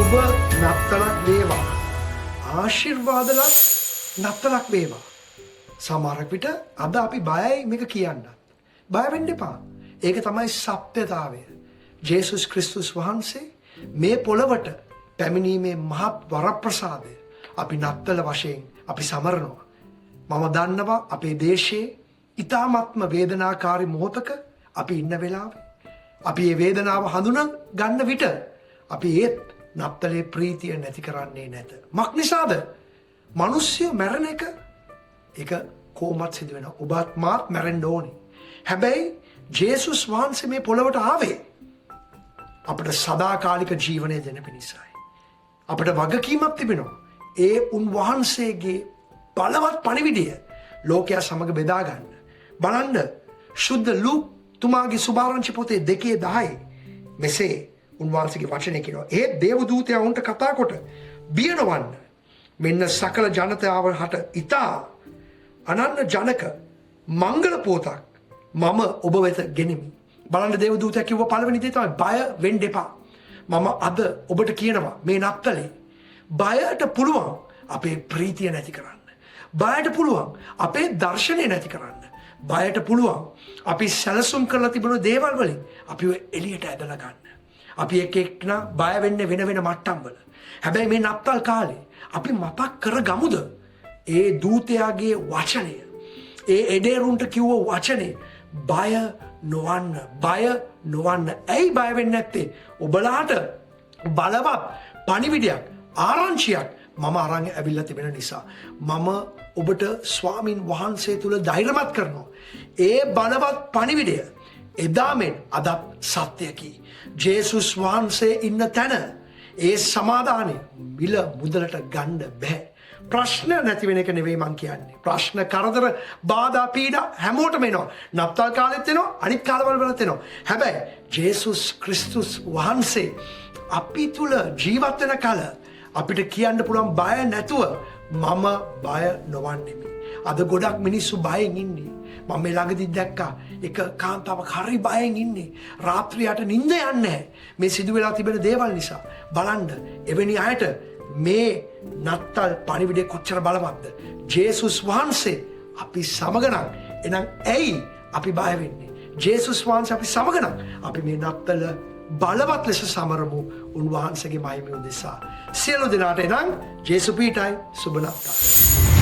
සුබ නත්තලක් වේවා. ආශිර්වාදලත් නත්තලක් වේවා. සමහරක් විට අද අපි බයයි මේක කියන්නත්. බය වෙන්න එපා. ඒක තමයි සත්‍යතාවය. ජේසුස් ක්‍රිස්තුස් වහන්සේ මේ පොළවට පැමිණීමේ මහත් වරප්‍රසාදය අපි නත්තල වශයෙන් අපි සමරනවා. මම දන්නවා අපේ දේශයේ ඉතාමත්ම වේදනාකාරී මොහොතක අපි ඉන්න වෙලාවේ අපි මේ වේදනාව හඳුනා ගන්න විට අපි ඒත් නත්තලේ ප්‍රීතිය නැති කරන්නේ නැත. මක් නිසාද? මිනිස්සු මැරෙන එක ඒක කොහොමත් සිදු වෙනවා. ඔබත් මාත් මැරෙන්න ඕනේ. හැබැයි ජේසුස් වහන්සේ මේ පොළවට ආවේ අපට සදාකාලික ජීවනය දෙන පිණිසයි. අපට වගකීමක් තිබෙනවා. ඒ උන්වහන්සේගේ බලවත් පණිවිඩය ලෝකයා සමග බෙදා ගන්න. බලන්න, ශුද්ධ ලූක් තුමාගේ සුභාරංචි පොතේ 2:10 මෙසේ උන්වහන්සේගේ වචනය කියනවා. ඒ දේවදූතයා ඔවුන්ට කතා කොට, "බිය නොවන්න. මෙන්න සකල ජනතාව හට ඉතා අනන්‍ය ජනක මංගල පුවතක් මම ඔබ වෙත ගෙනෙමි." බලන්න, දේවදූතයා කිව්ව පළවෙනි දේ තමයි බය වෙන්න එපා. මම අද ඔබට කියනවා, මේ නත්තලේ බයට පුළුවන් අපේ ප්‍රීතිය නැති කරන්න. බයට පුළුවන් අපේ දර්ශනය නැති කරන්න. බයට පුළුවන් අපි සැලසුම් කරලා තිබුණු දේවල් වලින් අපිව එළියට ඇදලා ගන්න. අපි එක එක්කෙනා බය වෙන්නේ වෙන වෙන මට්ටම් වල. හැබැයි මේ නත්තල් කාලේ අපි මතක් කරගමුද ඒ දූතයාගේ වචනය? ඒ එඩේරුන්ට කිව්ව වචනේ, බය නොවන්න, බය නොවන්න. ඇයි බය වෙන්නේ නැත්තේ? ඔබලාට බලවත් පණිවිඩයක්, ආරංචියක් මම අරන් ඇවිල්ලා තිබෙන නිසා. මම ඔබට ස්වාමින් වහන්සේ තුල ධෛර්යමත් කරනවා. ඒ බලවත් පණිවිඩය එදා මෙන් අදත් සත්‍යකි. ජේසුස් වහන්සේ ඉන්න තැන ඒ සමාදානය මිල මුදලට ගන්න බෑ. ප්‍රශ්න නැති වෙන එක නෙවෙයි මං කියන්නේ. ප්‍රශ්න, කරදර, බාධා, පීඩා හැමෝටම එනවා. නත්තල් කාලෙත් එනවා, අනිත් කාලවල වලත් එනවා. හැබැයි ජේසුස් ක්‍රිස්තුස් වහන්සේ අපි තුල ජීවත් වෙන කල අපිට කියන්න පුළුවන් බය නැතුව, මම බය නොවන්නෙමි. අද ගොඩක් මිනිස්සු බයෙන් ඉන්නේ. මම මේ ළඟදි දැක්කා එක කාන්තාවක් හරි බයෙන් ඉන්නේ. රාත්‍රියට නිින්ද යන්නේ නැහැ මේ සිදු වෙලා තිබෙන දේවල් නිසා. බලන්න, එවැනි අයට මේ නත්තල් පණිවිඩය කොච්චර බලවත්ද? ජේසුස් වහන්සේ අපි සමග නම් එහෙනම් ඇයි අපි බය වෙන්නේ? ජේසුස් වහන්සේ අපි සමග නම් අපි මේ නත්තල බලවත් ලෙස සමරමු උන්වහන්සේගේ මහිමය උදෙසා. සියලු දෙනාට එනම් ජේසු පිහිටයි. සුබ නත්තල්.